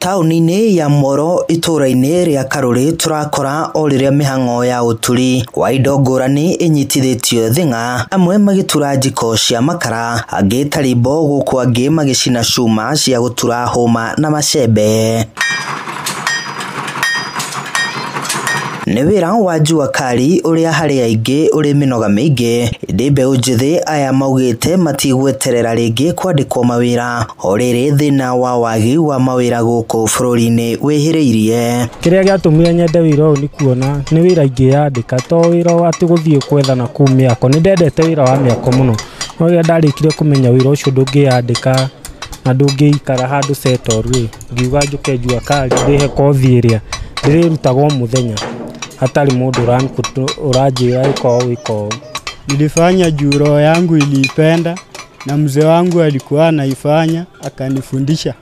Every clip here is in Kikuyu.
Taũni-inĩ ya Moro itũũra-inĩ rĩa Karũri tũrakora o rĩrĩa mĩhang'o ya ũturi wa indo ngũrani ĩnyitithĩtio thing'a, amwe magĩtura njiko cia makara, angĩ tarimbo, gũkũ angĩ magĩcina cuma cia gũtura hũma na macembe. Nĩ wĩra wa jua kali ũrĩa harĩ aingĩ ũrĩ mĩnoga mĩingĩ, ĩndĩ mbeũ njĩthĩ aya maugĩte matigweterera rĩngĩ kwandĩkwo mawĩra o rĩrĩ thĩna wa wagi wa mawĩra gũkũ bũrũri-inĩ wĩhĩrĩirie. Kĩrĩa gĩatũmire nyende wĩra ũyũ nĩ kuona nĩ wĩra ingĩyandĩka, to wĩra atĩ gũthiĩ gwethana kũu mĩako. Nĩ ndendete wĩra wa mĩako mũno, no rĩrĩa ndarĩkire kũmenya wĩra ũcio ndũngĩyandĩka na ndũngĩikara handũ settle rĩ, ngiuga njũke jua kali ndĩhe kothi ĩrĩa ndĩrĩrutaga o mũthenya hatarĩ mũndũ ũranjĩra ĩka ũũ ĩka ũũ. Nilifanya juu roho yangu iliipenda na mzee wangu alikuwa anaifanya akanifundisha.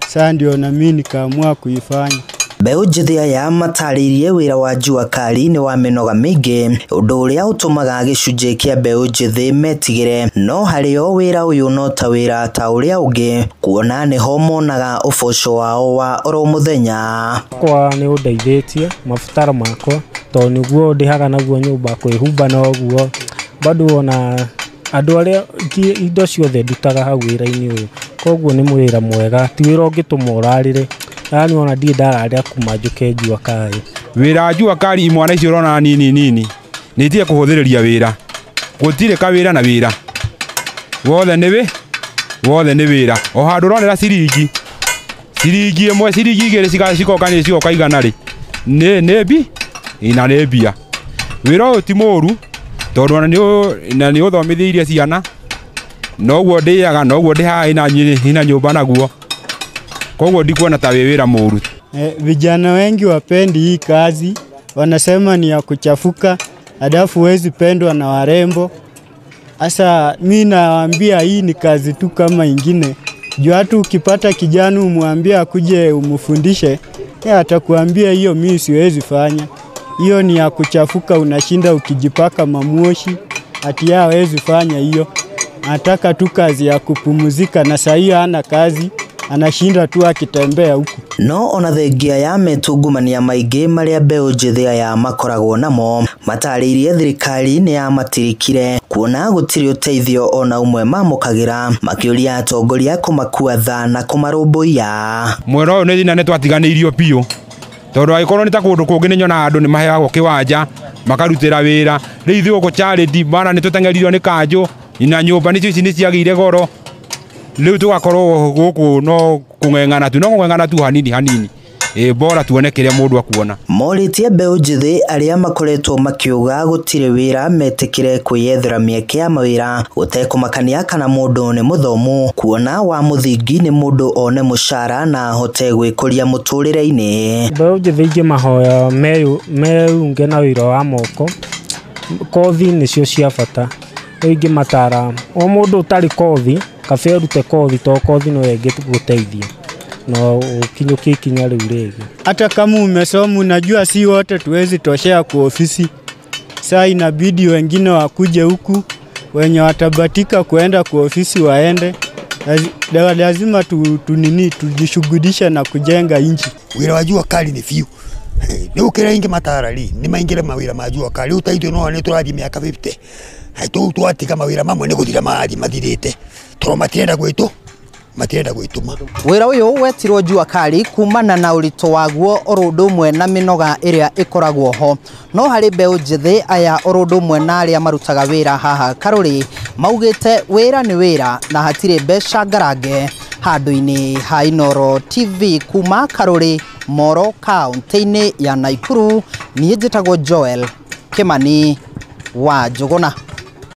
Sasa ndio na mimi nikaamua kuifanya. Mbeũ njĩthĩ aya matarĩirie wĩra wa jua kali nĩ wa mĩnoga mĩingĩ, ũndũ ũrĩa ũtũmaga gĩcunjĩ kĩa mbeũ njĩthĩ metigĩre, no harĩo wĩra ũyũ no ta wĩra ta ũrĩa ũngĩ, kuona nĩho monaga ũboco wao wa oro mũthenya. Kwa nĩ ũndeithĩtie mabataro makwa, tondũ nĩguo ndĩhaga naguo nyũmba, kwĩhumba noguo, bado ona andũ arĩa indo ciothe ndutaga hau wĩra-inĩ ũyũ, koguo nĩ wĩra mwega, ti wĩra ũngĩtũma ũrarĩre. Yani ona ndirĩ ndararĩra kuma njũke jua kali. Wĩra wa jua kali imwana icio ũrona nini nini nĩ itige kũhũthĩrĩria wĩra, gũtirĩ kawĩra na wĩra wothe nĩ wĩ wothe nĩ wĩra. O handũ ũronera ciringi ciringi ĩmwe ciringi igĩrĩ cigoka nĩ cigoka igana rĩ nĩ mbi na nĩ mbia. Wĩra ũyũ ti mũũru tondũ ona nĩ ũthomithĩirie ciana, noguo ndĩaga noguo ndĩhaga ina nyũmba naguo, koguo ndikuona ta wĩ wĩra mũũru. Vijana wengi wapendi hii kazi, wanasema ni ya kuchafuka, halafu huwezi pendwa na warembo. Sasa mimi nawaambia hii ni kazi tu kama ingine. Juu hata ukipata kijana umwambie akuje umfundishe, yeye atakuambia hiyo mimi siwezi fanya. Hiyo ni ya kuchafuka, unashinda ukijipaka mamoshi, ati yeye hawezi fanya hiyo. Anataka tu kazi ya kupumzika na saa hiyo hana kazi, anashinda tu akitembea huku. No ona thengia ya metungumania maingĩ marĩa mbeũ njĩthĩ aya makoragwo namo, matarĩirie thirikari nĩ yamatirikire kuona gũtirĩ ũteithio ona ũmwe mamũkagĩra, makĩũria atongoria kũmakua tha na kũmarũmbũiya. Mwena ũyũ nĩ thĩna nĩ twatiganĩirio biũ, tondũ angĩkorwo nĩ ta kũndũ kũngĩ nĩ nyonaga andũ nĩ maheagwo kĩwanja makarutĩra wĩra, rĩu ithuĩ gũkũ Charity mana nĩ tũteng'eririo nĩ kanjũ na nyũmba nĩcio ici nĩ ciagĩire goro, rĩu tũgakorwo gũkũ no kũng'eng'ana tu, no kũng'eng'ana tu hanini hanini, bora tuone kĩrĩa mũndũ akuona. Morĩtie mbeũ njĩthĩ arĩa makoretwo makiuga gũtirĩ wĩra metĩkĩre kwĩyethera mĩeke ya mawĩra gũtekũmakania kana mũndũ nĩ mũthomu, kuona wa mũthingi nĩ mũndũ one mũcara na ahote gwĩkũria mũtũrĩre-inĩ. Mbeũ njĩthĩ ingĩ mahoya meunge na wĩra wa moko, kothi nĩcio cia bata. Rĩu ingĩmatara o mũndũ ũtarĩ kothi kabe arute kothi, to kothi no ĩngĩgũteithia no ũkinyũkie ikinya rĩu rĩngĩ. Hata kama umesoma, unajua si wote tuwezi toshea kwa ofisi. Saa inabidi wengine wakuje huku, wenye watabatika kuenda kwa ofisi waende. Lazima tujishughulishe na kujenga nchi. Wĩra wa jua kali ni biũ. Nĩ gũkĩra ingĩ matara rĩ, nĩ maingĩre mawĩra ma jua kali. Rĩu ta ithuĩ no nĩ tũrathiĩ mĩaka 50. Haitũ twatiga mawĩra mamwe nĩ gũthira marathiĩ mathirĩte, tondũ matirenda gwĩtũ, matirenda gwĩtũma. Wĩra ũyũ wetirwo jua kali kumana na ũritũ waguo oro ũndũ ũmwe na mĩnoga ĩrĩa ĩkoragwo ho, no harĩ mbeũ njĩthĩ aya oro ũndũ ũmwe na arĩa marutaga wĩra haha Karũri maugĩte wĩra nĩ wĩra na hatirĩ mbeca ngarange. Handũ-inĩ ha Inooro TV kuma Karũri, Moro, kaũntĩ-inĩ ya Nakuru, niĩ njĩtagwo Joel Kimani wa Njũgũna.